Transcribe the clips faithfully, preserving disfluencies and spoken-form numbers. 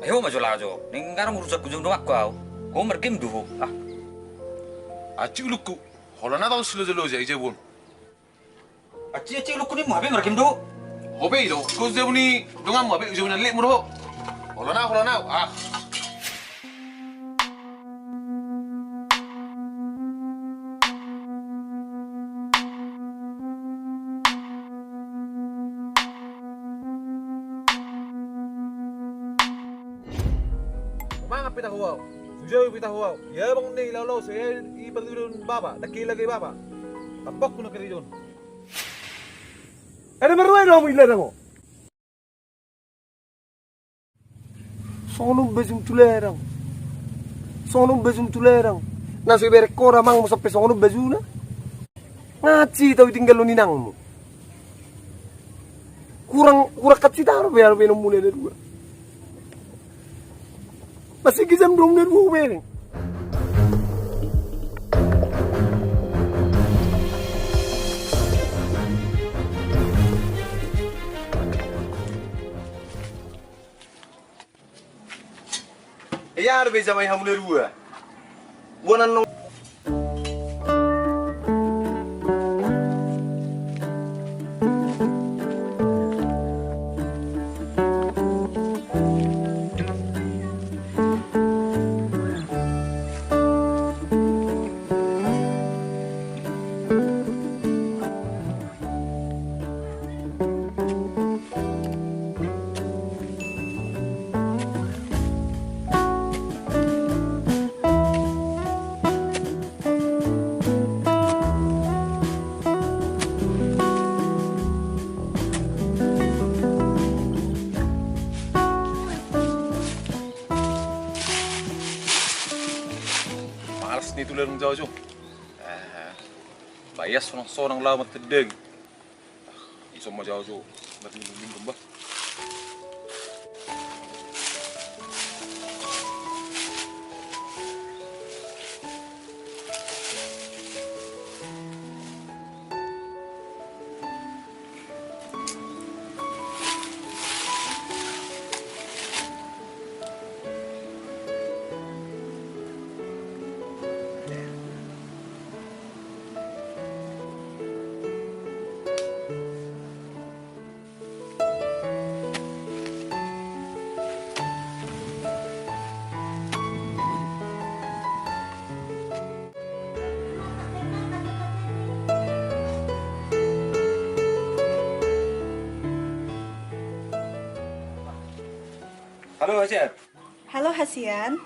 Eh, ho ma jo laho jo. Naeng nunga ro urusanku jo donganku ahu. Ho margame do ho. Ah. Aci ulungku. Holan ahu tau siloja-loja i jabu on. Aci, aci ulungku, ni ho be margame do ho. Ho be i do. Ho jabu ni donganmu, ahu be jabu ni lelengmu do ho. Holan ahu, holan ahu. Ah. Mangan pe tahu ahu. Sujau pe tahu ahu. Ia bang ni lalau saya i patuduhon bapa, daki lagi bapa. Tampakku na kiri jon. Ada marua dong, ila dong. Songon on bajum tularang. Songon on bajum tularang. Na so iberek ho da amangmu sampe songon on bajuna. Ngaci tau tinggal lo ninangmu. Kurang, kurang kacita ro be aro be nomuna na dua. Masih kijam dong na dua be. Ia, ado be jamai hamu na dua. Buanan nong. Malas ni tulang jaojo. Eh, paias sonang-sonang laho martandang. Ison ma jaojo marlindung-lindung bah. Halo, Hasian. Halo, Hasian.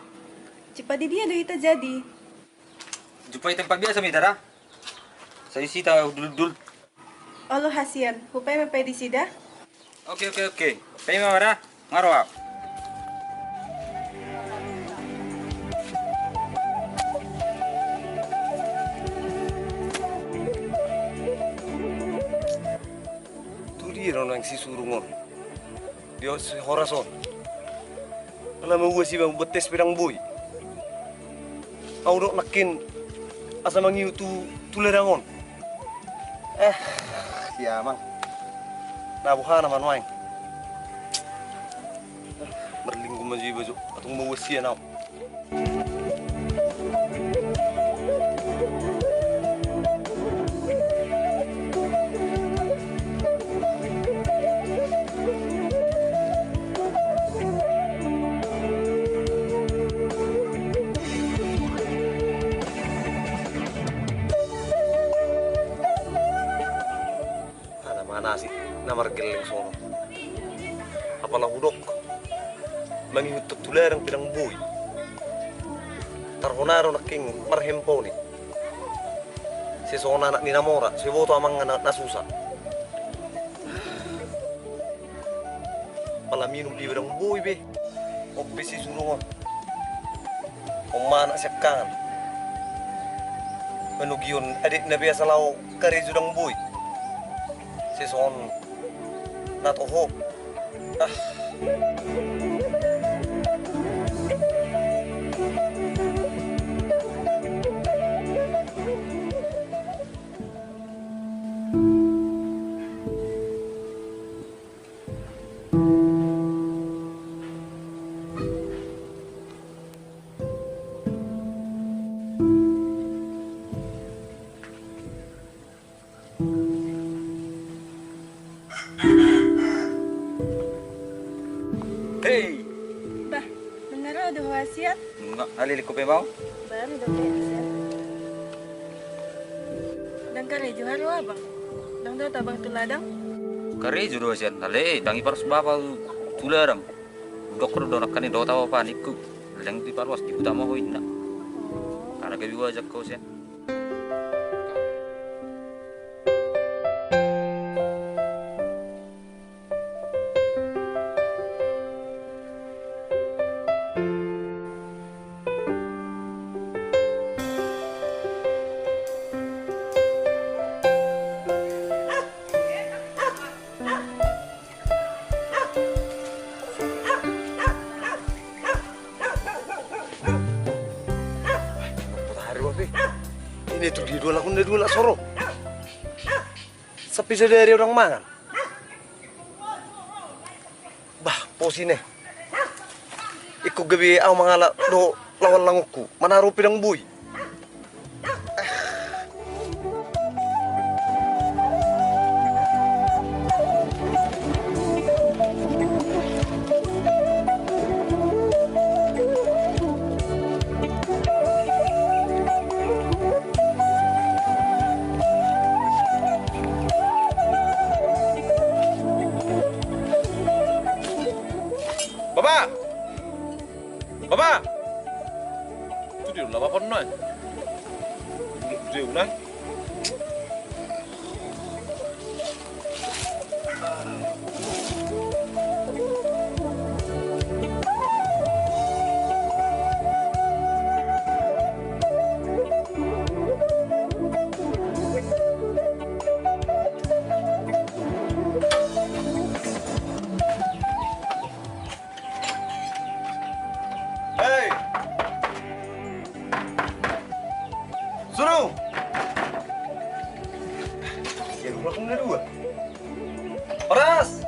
Jumpa di dia do hita jadi? Jumpa di tempat biasa, Mita, da. Sai sita dul-dul. Olo, Hasian. Hupaima pe disi da. Oke, oke, oke. Paima ma da. Nga ro ahu. Tu dia do nuaeng si Surung on? Di horas on. Ala mauas iba, mambuat tes pe ndang boi. Ahu do nangkin asa mangihut tu, tu ladang on. Eh, ia amang. Na boha nama nuaeng. Marlinggu ma jo iba jo. Atung mauas sian ahu. Ala ma nasib na margelleng songon on. Apala hudok mangihut tu ladang pe ndang boi. Tarhona do nangkin marhempon i. Sai songon anak ni na mora, sai boto amangna na, na susa. Pala minum pe ndang boi be. On pe si Surung on. On ma anak siangkangan. Manogihon adikna be asa laho karejo ndang boi. Sai songon na toho. Ah. Dohot sian? Nga, ale, lingkop emang. Baru dong, sian. Ndang karejo hamu, abang? Ndang dohot abang tu ladang? Karejo do sian, ale, ndang diparluas bapa tu ladang. Hudok do, nangkaning dohot au bapa ningku. Ndang diparluas, dibuta ma ho inna. Karena gabe wajar ho sian. Potahari wape. Ina tu dia do halak on, na dua halak so ro. Sampe sada ari ndang mangan. Bah, pos i ne. Ingkon gabe au mangalap do laho langonku. Manang ro pe ndang boi. Bapa! Bapa! Tu dia do bapa on, nai? Dia do, nai? Hei! Sunu! Ia, rumah kamu na dua. Horas!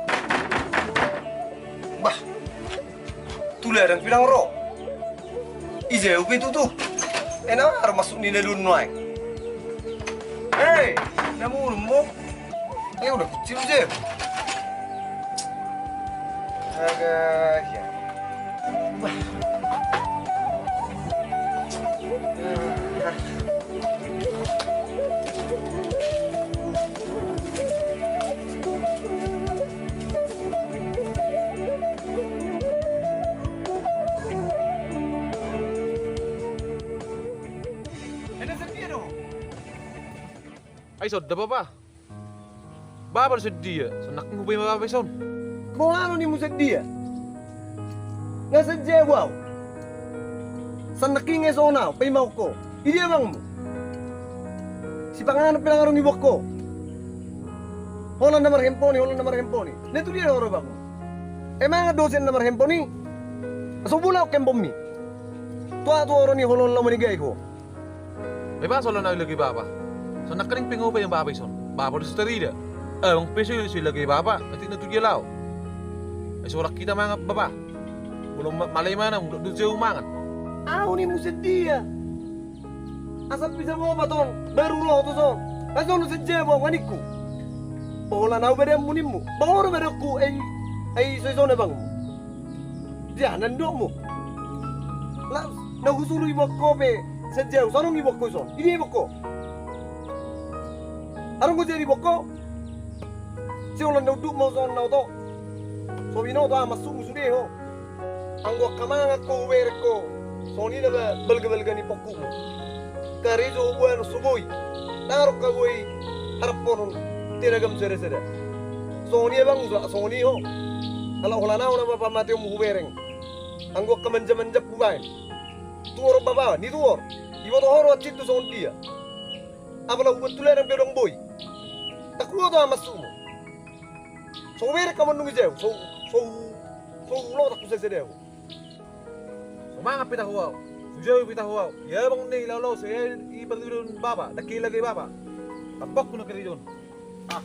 Bah. Tu ladang pe ndang ro. Ise upe tutu. Ena ro masuk ni na dua nuaeng. Hei, na mulung mo. Ayo, udah kucil je. Aga, ya. Wah. Ai sonda bapa. Bapa do sondia, sonang hupaima bapa ison. Boha do nimmu sondia? Nga sian jabu au. Sonang i nga songon au paimahon ho. Idia abangmu? Sipanganon pe ndang adong iboan ho. Holan na marhempon i, holan na marhempon i. Na tu dia do ho ro abangmu? Emang do sian na marhempon i? So bula hempon mi. Tua tu oron i holan laho manigai ho. Ai ba songon na ilage bapa. Sonang nangkaning pe nga hupaima bapa ison. Bapa do so tarida. Abang pe so ilage bapa, atik na tu dia laho. Ai so holan hita mangan bapa. Molo ma-, male manang, molo dung jabu mangan. Au nimmu sondia. Asa bisa bopat on, baru ro tu son. Ai songon sian jabu au nga ningku. Holan au badanmu nimmu. Boha do badanku, ai, ai so ison abangmu. Dia na nidokmu. Laos na husuru iboan ho pe sian jabu, so adong iboan ho ison. Idia iboan ho? Adong ho jadi iboan ho? Sai holan na unduk ma ho songon na oto. So binoto au maksudmu sude ho. Anggo angka mangan ho hubereng ho. Songon i na ba balga-balga ni pongkimu. Karejo huboan so boi. Ndang adong angka boi haraphonon tenagamu sada-sada. Songon i abangmu, songon i ho. Ala holan au nama pamateonmu hubereng. Anggo angka manja-manjamu hubaen. Tuor bapa, nituor. Iboto ho do hansit tu songon dia. Apala huboan tu ladang pe ndang boi. Ndang huboto au maksudmu. So hubereng hamu annon i jabu, so, so, so hulotak husada-sada ho. So mangan pe tahu au, so jabu pe tahu au. Ia abang ni laho-laho, sai i partuduhon bapa, ndang ilage bapa. Tampakku na karejo on. Ah.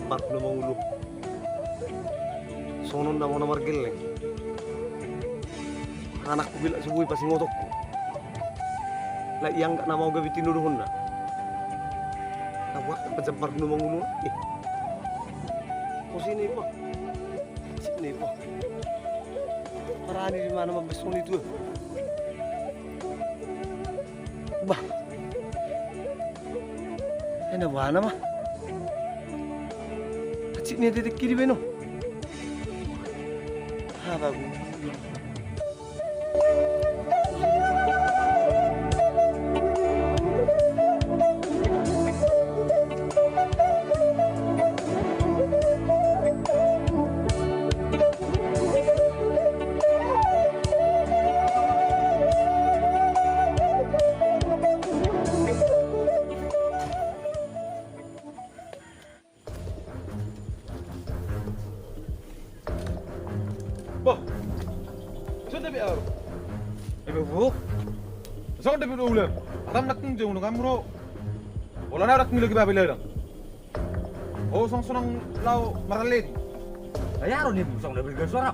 Marhuna mangulu. Songon on nama na margelleng. Anakku gelleng so boi pasingotonku. Alai ianggo nama gabe tinodohonna. Nabuat pajam marhuna mangulu. Eh. Kosini po. Sini po. Marani di mana mambesoni tu. Bah. Ena bana ma. Acik ni detik kiri beno. Ha bagus. Bah. Songon dia biar. Ebe bu. Songon dia biar ulang. Atam nak tung jauh nang amro. Bola na nak milagi babi ladang. Oh, songon sonang lao maraledi. Ayaro ni bu songon dia biar suara.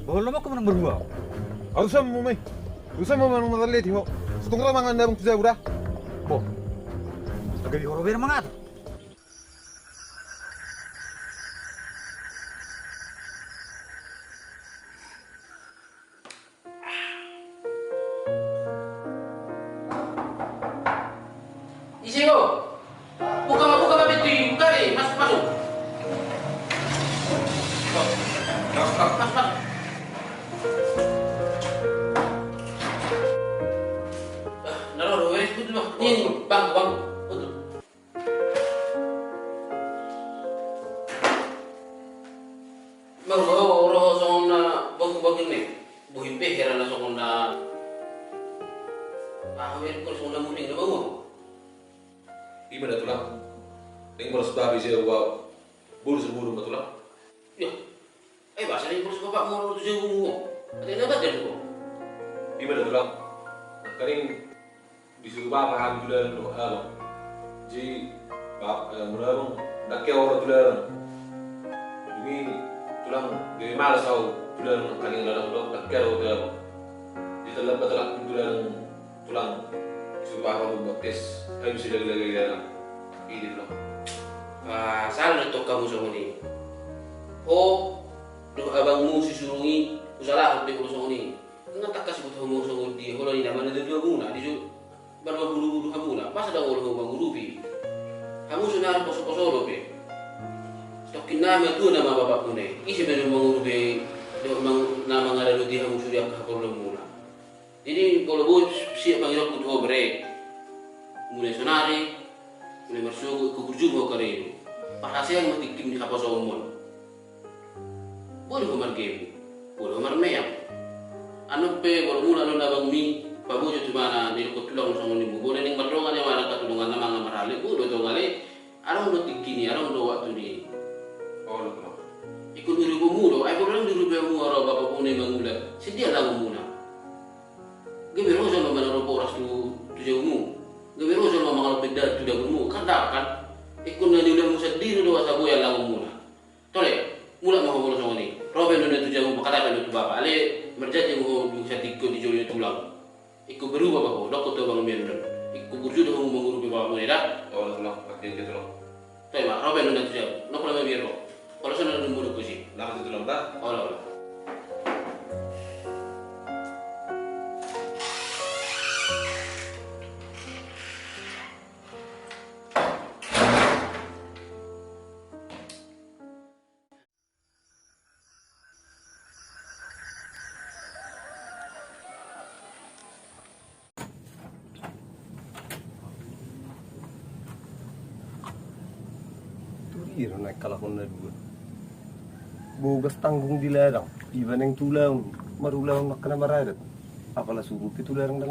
Bola mau kemana berdua? Harus sama mai. Harus sama manang maraledi ho. Setung mangan dabang tu jauh dah. Bo. Agak di horo biar mangat. Ise ho? Buka ma, buka ma pintu i, buka be, masuk, masuk. Masuk, masuk. Ah, na ro do, eh, betul, Bang. Ini, ini, Bang, Bang. Betul. Marhua ho ro songon na bogi-bogi ni. Bohim pe hera na songon na. Ah, hera ko songon na muring na bangun. Ima da tulang. Ning boras babi jauh au. Boru seburu ma tulang. Yo. Eh, bahasa ni boras bapak mau tu jauh mu. Ada na badan ko. Ima da tulang. Kaning Disuruh bapak hami tu ladang do, abang. Jadi, bap, eh, mula abang, ndang hea ro tu ladang. Demi tulang, gabe malas au tu ladang, nangkaning ladang do, ndang hea ro tu ladang. Jadi, terlambat telat tu ladang, tulang. Disuruh bapak hami buat tes, hami bisa lagi-lagi ladang. Ini tulang. Ah, salah do tong hamu songon i. Ho, dohot abangmu si Surung i, husalahon pe ho songon i. Nga tangkas huboto hamu songon dia, holan i nama na dua-duamuna, di jo, marbulu-bulu hamuna, masa ndang olo hamu mangurupi? Hamu sonari poso-poso dope. Tongkin nama tua nama bapakmuna i, ise ma na mangurupi, dohot mang-, na mangaradoti hamu sude angka haporluanmuna. Jadi, molo boi siap pangirotku tu ho bere, mulai sonari, mulai marsogot, ingkon burju ma ho karejo. Parhasean ma tingkim di haposoonmon. Boi do ho margemu, boi do ho marmeam. Annon pe molo mulak annon abangmi, paboto tu ibana, nidok tulang songon i, boi do ning mardongan i, mana angka tulangna mangan marhallet, boi do tong ale, adong do tingkini, adong do waktuni. Olo tulang. Ingkon diurupimu do, ai molo ndang diurupi hamu ro bapakmuna i mangula, sian dia langonmuna? Gabe ro jolma manaro boras tu, tu jaumu, gabe ro jolma mangalopin dalan tu dagurmu, kan dang kan? Ingkon na niulahmu sandiri do asa boi langonmuna. Tole, mulak ma ho molo songon i. Ro pe annon na tu jabu, mangkatai pe annon tu bapa. Ale, marjanji ma ho dung sahat ingkon di jolo ni tulang. Ingkon berubah ma ho, dokkon tu abangmi annon. Ingkon burju do hamu mangurupi bapakmuna i da. Olo tulang, marjanji tulang. Toe ma, ro pe annon na tu jabu. Nang pola mabiar ho. Olo songon na dumbo do pusi. Nang tu tulang da. Olo, olo. Tudia do na ingkon halak on na dua. Bogas tanggung di ladang, iba naeng tu ulaon, marulaon angka na maradat. Apala surupi tu ladang.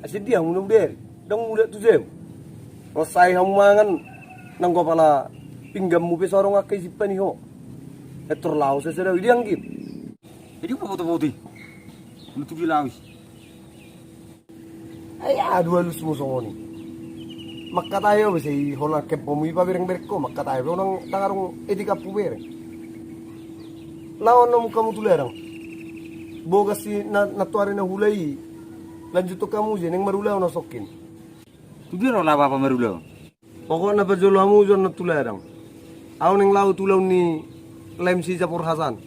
Asa dia hamu na uda ari, ndang mulak tu jabu. Ro sai hamu mangan, nanggo pala pingganmu pe so adong angka i simpan i ho. Etor laho sasada i, dia anggim. Jadi, apa foto-foto i? Lu tu dia laho i. Ai, aduh, alusmu songon i. Mangkatai ho be sai holan kempomu i pabereng-bereng ho, mangkatai ho be unang, ndang adong etika pu bereng. Laho annon hamu tu ladang. Bogas si na, nantoari na hula i. Lanjuthon hamu ise naeng marulaon na songkin. Tu dia ro laho bapa marulaon? Pokokna parjolo hamu jo annon tu ladang. Ahu naeng laho tu ulaon ni lem si Japur Hasan.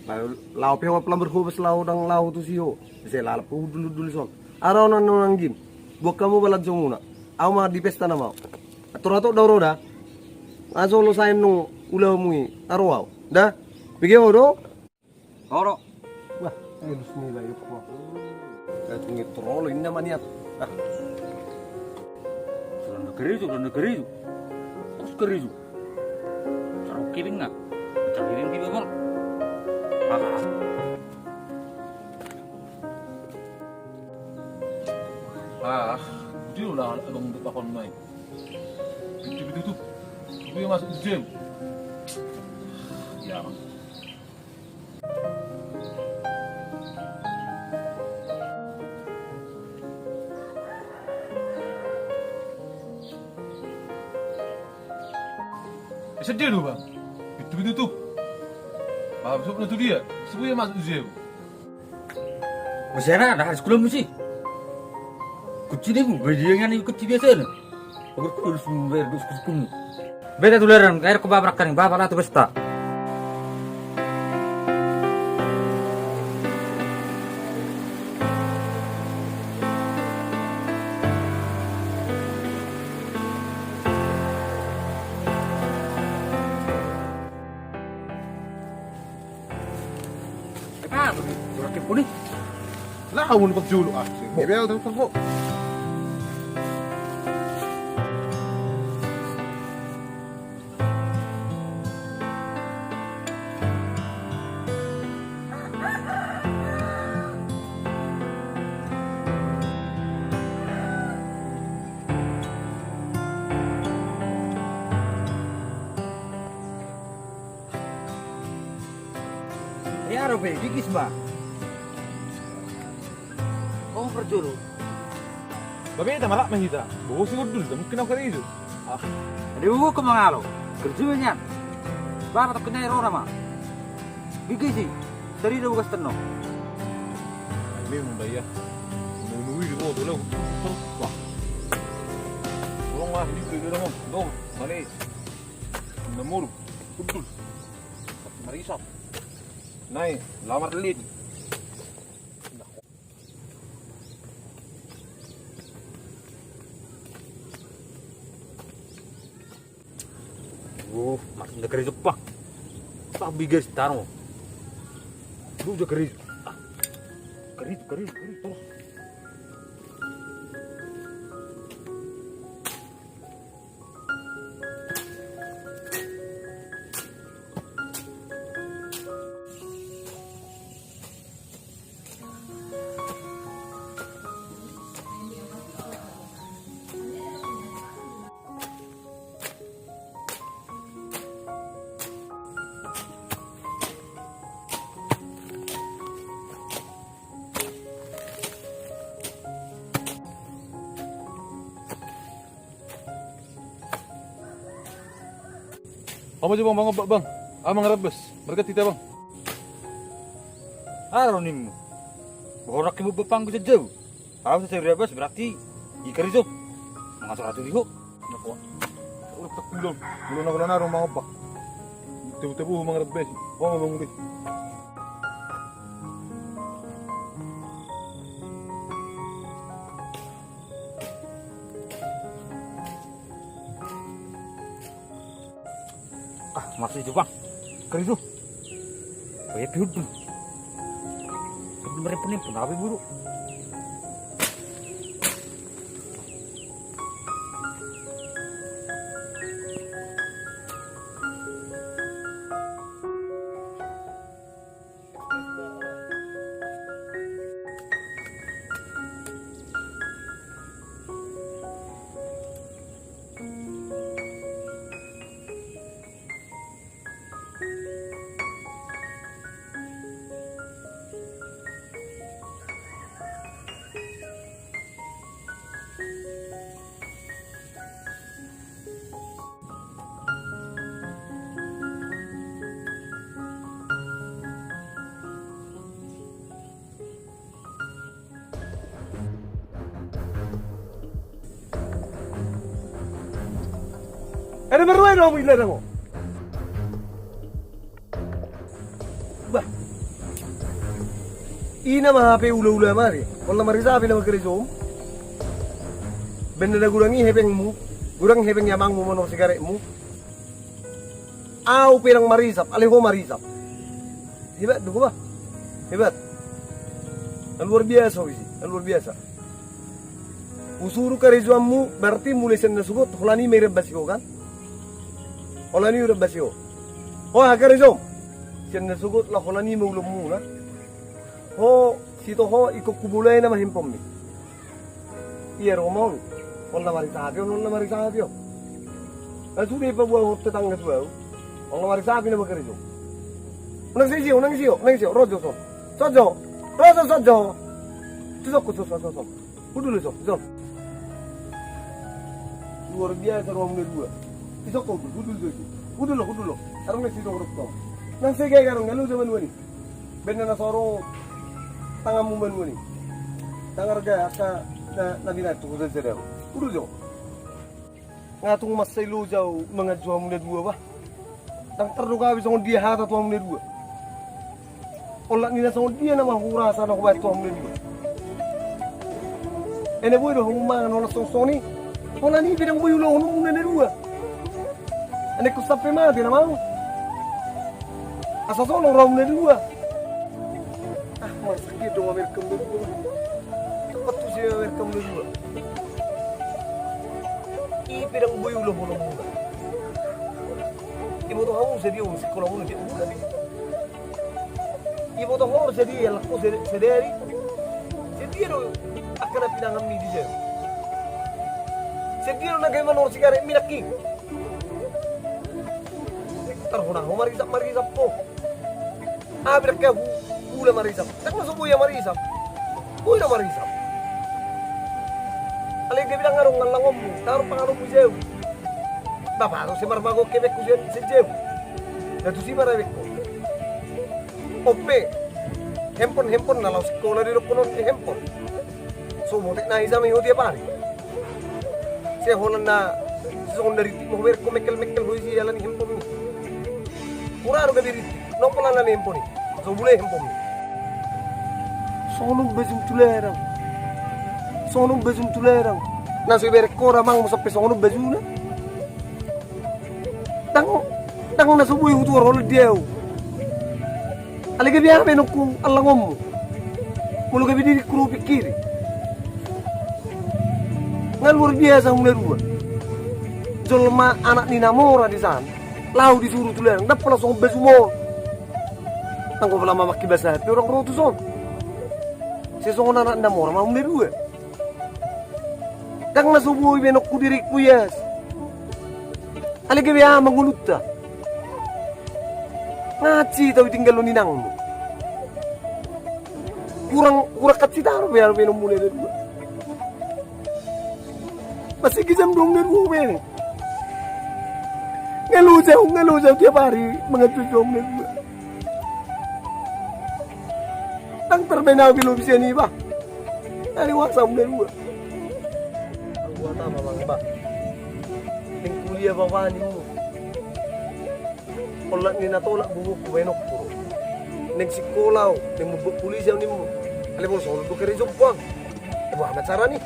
Laho, laho pe ho, lam berhobas laho, ndang laho tusi ho. Sai lalap hundul-hundul dison. Ara on annon anggim. Buat hamu balanjomuna. Ahu ma di pesta nama. Atur-atur da ro da. Asa olo sai annon ulaonmu i. Aro ahu. Da. Bege ho do. Oro. Wah, elus ni layo kuak. Katungi torolo inna maniat. Ah. Sudah negeri itu, sudah negeri itu. Terus negeri itu. Cara kirim nggak? Cara kirim di bawah. Ah. Ah, dia udah abang untuk pakon main. Pintu ditutup. Dia masuk di jam. Ya, Bang. Sedih lu, Bang. Pintu ditutup. Masuk na tu dia. Sebuah masuk dia. Masih ada, ada harus kulam mesti. Kunci dia, Bu. Beli dia kan kunci biasa, no. Aku kudu harus membayar dus kuskun. Beta tu ladang, akhir ku babrak kan, bapak lah tu pesta. Apa? Surat kepuni. Lah, amun kau julu ah. Bebel tu kau. Ia ro be, gigis ma. Ho parjolo. Babe, ta malak ma hita. Bogo si hundul, ta mungkin au karijo. Ah. Ade bogo ko mangalo. Kerja nian. Bapak tak kena rona ma. Gigis i. Sari do bogas tenno. Memang da ia. Nunui di bogo tu leu. Wah. Tolong lah, di bogo tu leu. Dong, mane. Namur. Hundul. Marisap. Nai, lamar lin. Uh, makin da kari Jepang. Tapi guys, tano. Lu juga kari. Ah. Kari, kari, kari, terus. Hamu jo bang, mangombak bang. Ah, mangarabas. Marganti hita bang. Aha do nimmu? Boha ho nangkin mamboan panggo sian jabu? Ahu so sai marabas, berarti i kari jo. Mangatur-atur i ho. Nako. Udah tak pulang. Pulang nako na ro mangombak. Tebu-tebu mangarabas. Ho ma bang, udah. Ah, masuk itu bang. Kari tu. Oh ya, pihut tu. Pihut merepun pun apa buru? Ada baru ada mau ilah dong. Bah. Ina ma hape ula-ula mari. Ol na marisapi nama kerejom. Benda na gurang i hepengmu. Gurang hepeng i amangmu manor sigaretmu. Au pe dang marisap, ale ho marisap. Hebat do ho bah. Hebat. Na luar biasa ho isi, na luar biasa. Usuru karejoanmu, berarti mulai sian na sogot, holan i ma irembasi ho kan? Holan i irembasi ho. Ho aha karejom. Sian na sogot, la holan i ma ulomuna. Ho, sito ho, ingkon hubolai nama hempommi. Ia ro ma on. Ol na marisapi on, ol na marisapi on. Na sude ipaboa ho tetangga tu au. Ol na marisapi nama kerejom. Unang sisi, unang sisi, unang sisi, ro jo son. Son jo. Ro jo son jo. Tu son, tu son, tu son. Hudul jo son. Luar biasa rohamuna dua. Isok ho hudul, hudul jo. Hudul lo, hudul lo. Arung na sisi ro jo. Nang sege arung na lo jo manuan i. Benda na soro tanganmu manuan i. Tangar ga angka na, na binattu ho saja dau. Udu jo. Nga tung mansai loja au manganju hamu na dua bah. Dang tardoka be songon dia hata tu hamu na dua. Olat ni na songon dia nama hurasa na hubaen tu hamu na dua. Ene boi do hamu mangan olat songon songon i. Olat ni pe dang boi ulahononmu na dua. Ene ku sampe mate nama au. Asa songon rohamuna dua. Ah, masa dia dong Amerika merdua. Tempat tu si Amerika merdua. I pe dang boi ulahononmuna. Iboto hamu sadia on sikola muna dia ula. Iboto ho sadia lakku sadari. Sadia do angka na pinanganmi di jam. Sadia do na gabe manor sigaretmi nangkin. Tarhona ho marisap marisap ho. Aha be dang hea hu ula marisap. Dang na so boi ia marisap. Boi do marisap. Alai gabe dang adong allangonmu. Taruh panganonmu jam. Bapa do si marmago kebekku jam. Jam. Na tusi marabekku. Ope. Hempon hempon na laos sikola di dokkonon hempon. So motek na hisa ma i ho tiap ari. Sai holan na songon na rintik ma ho bereng ho mekkel-mekkel ho isi ala ni hempon i. Hura do gabe rintik. Nang pola na ni hempon i. So mulai hempon i. Songon on baju tu lerang. Songon on baju tu lerang. Na so ibereng ho da amangmu sampe songon on bajuna. Dang, dang na so boi hutuhor holan di au. Alai gabe aha be nangkin allangonmu. Molo gabe diringku do hupingkiri. Nga luar biasa hamu na dua. Jolma anak ni na mora di san. Laho disuru tu lerang. Dang pola songon bajumon. Nang ho pola mamangki basa hape orang ro tu son. Sai songon anak ni na mora ma hamu na dua. Dang na so boi be nangkin diringku ias. Alai gabe aha ma ngolunta. Nga hansit au ditinggalhon inangmu. Hurang, hurang hansit au be, au be nang mulai na dua. Masih gijam dong na dua be. Nga loja au, nga loja au tiap ari manganju dong na dua. Dang tarbaen au be lobi sian i bah. Ari wasa hamu na dua. Buat aha ma amang bah. Naeng kuliah bapa nimmu. Olat ni na tolap gogo hubaen on hurung. Naeng sikola au, naeng mambuat polisi au nimmu. Alai molo songon on do kerejompu bah. Boha ma carani.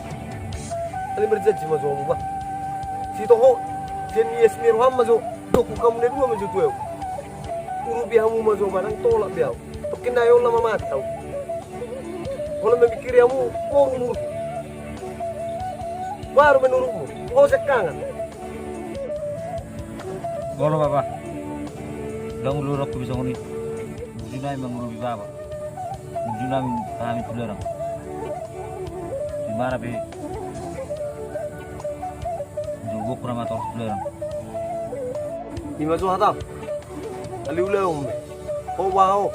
Alai marjanji ma jo hamu bah. Sito ho. Sian ias ni roham ma jo. Dokku hamu na dua ma jo tu au. Urupi hamu ma jo bah, dang tolap be au. Tongkin na i ol na mamate au. Holan mamingkiri hamu, moru urupi. Baru menurutmu, ho sengkangan. Olo bapa. Dang ulu rokku bisa ngoni. Bujuna i mangurupi bapa. Bujuna i hami tu lerang. Di mana pe. Jogok na mata orang tu lerang. Ima jo hata. Alai ulaon be. Ho bah ho.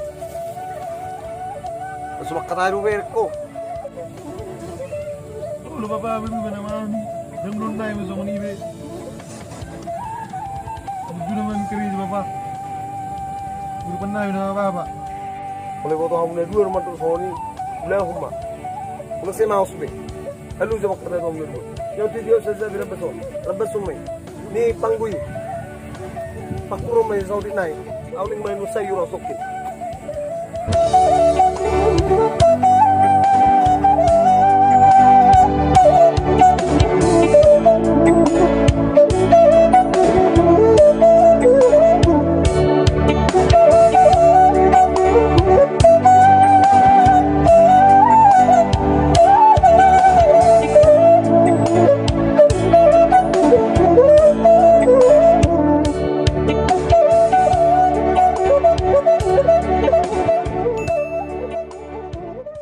Langsung mangkatai do bereng ho. Olo bapa be be nama ni. Dang don nai masuk ni be. Bujuna ma mingkiri bapa. Guru pernah nama bapa. Olo boto hamu na dua rumah tu songon i. Ulaon ma. Olo sai maos be. Alu jo mangkatai hamu na dua. Yang tu dia saja di rambas on. Rambas on ma i. Ni panggu i. Pahurung ma i saotik nai. Au ning main usai ura sokin.